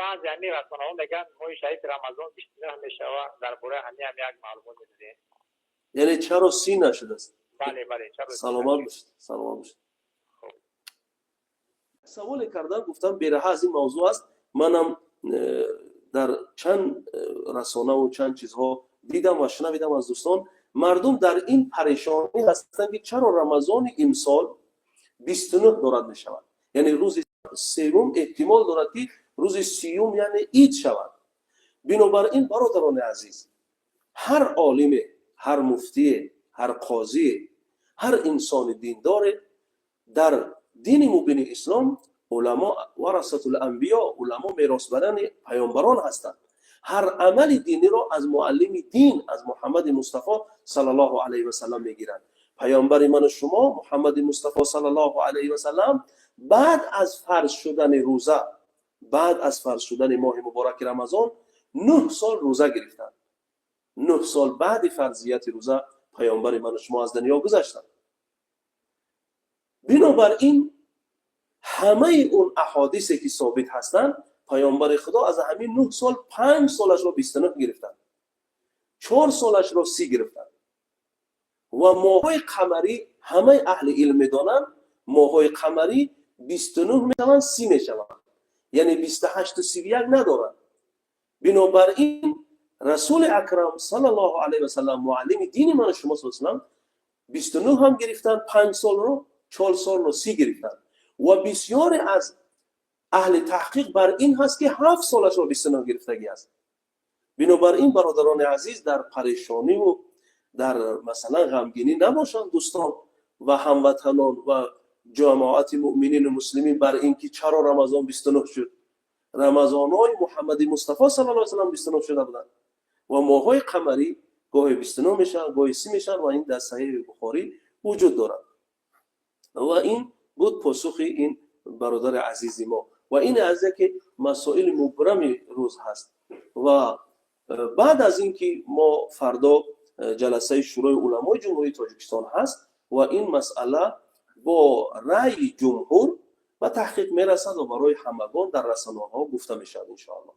Баъзе ҳамин расонаҳо мегӯянд, моҳи шарифи Рамазон 29 мешавад. Дар бораи ҳамин ҳам як маълумот медодем. Яъне чаро 30 нашудааст? Бале, чаро? Саломат бошед, саломат бошед. Саволе кардам, гуфтам, бераҳа аз ин мавзӯъ аст. Манам дар чанд расонаву чанд чизҳо дидам ва шунавидам аз дӯстон, мардум дар ин парешонӣ ҳастанд, ки чаро Рамазони имсол 29 дорад мешавад, яъне рӯзи севум эҳтимол дорад, ки рӯзи 30-ум, яъне ид шавад. Бинобар ин, бародарони азиз, ҳар олиме, ҳар муфтие, ҳар қозие, ҳар инсони диндоре, дар дини мубини ислом уламо варасатул анбиё, уламо меросбарани паёмбарон ҳастанд, ҳар амали диниро аз муаллими дин, аз Муҳаммади Мустафо саллаллоҳу алайҳи васаллам мегиранд. Паёмбари ману шумо, Муҳаммади Мустафо саллаллоҳу алайҳи васаллам, баъд аз фарз шудани рӯза, баъд аз фарз шудани моҳи мубораки Рамазон 9 сол рӯза гирифтанд. 9 сол баъди фарзияти рӯза паёмбари ману шумо аз дунё гузаштанд. Бинобар ин, ҳамаи он аҳодисе, ки собит ҳастанд, паёмбари Худо аз ҳамин 9 сол 5 солашро 29 гирифтанд, 4 солашро 30 гирифтанд. Ва моҳҳои қамарӣ, ҳамаи аҳли илм медонанд, моҳҳои қамарӣ 29 мешаванд, 30 мешаванд, яъне 28-у 31 надоранд. Бинобар ин, Расули Акрам саллаллоҳу алайҳи васаллам, муаллими дини ману шумо, салам, 29 ҳам гирифтанд 5 солро, 4 солро 30 гирифтанд. Ва бисёре аз аҳли таҳқиқ бар ин ҳаст, ки 7 солашро 29 гирифтагӣ аст. Бинобар ин, бародарони азиз, дар парешониву дар, масалан, ғамгинӣ набошанд дӯстон ва ҳамватанон ва ҷамоати муъминину муслимин бар ин ки чаро Рамазон 29 шуд. Рамазонҳои Муҳаммади Мустафо саллаллоҳу алайҳи васаллам 29 шуда буданд ва моҳҳои қамарӣ гоҳе 29 мешаванд, гоҳе 30 мешаванд ва ин дар Саҳиҳи Бухорӣ вуҷуд дорад. Ва ин буд посухи ин бародари азизи мо. Ва ин аз яке масоили мубрами рӯз ҳаст. Ва баъд аз ин ки мо фардо ҷаласаи Шӯрои уламои Ҷумҳурии Тоҷикистон ҳаст ва ин масъала бо раъйи ҷумҳур ба таҳқиқ мерасад ва барои ҳамагон дар расонаҳо гуфта мешавад, иншоаллоҳ.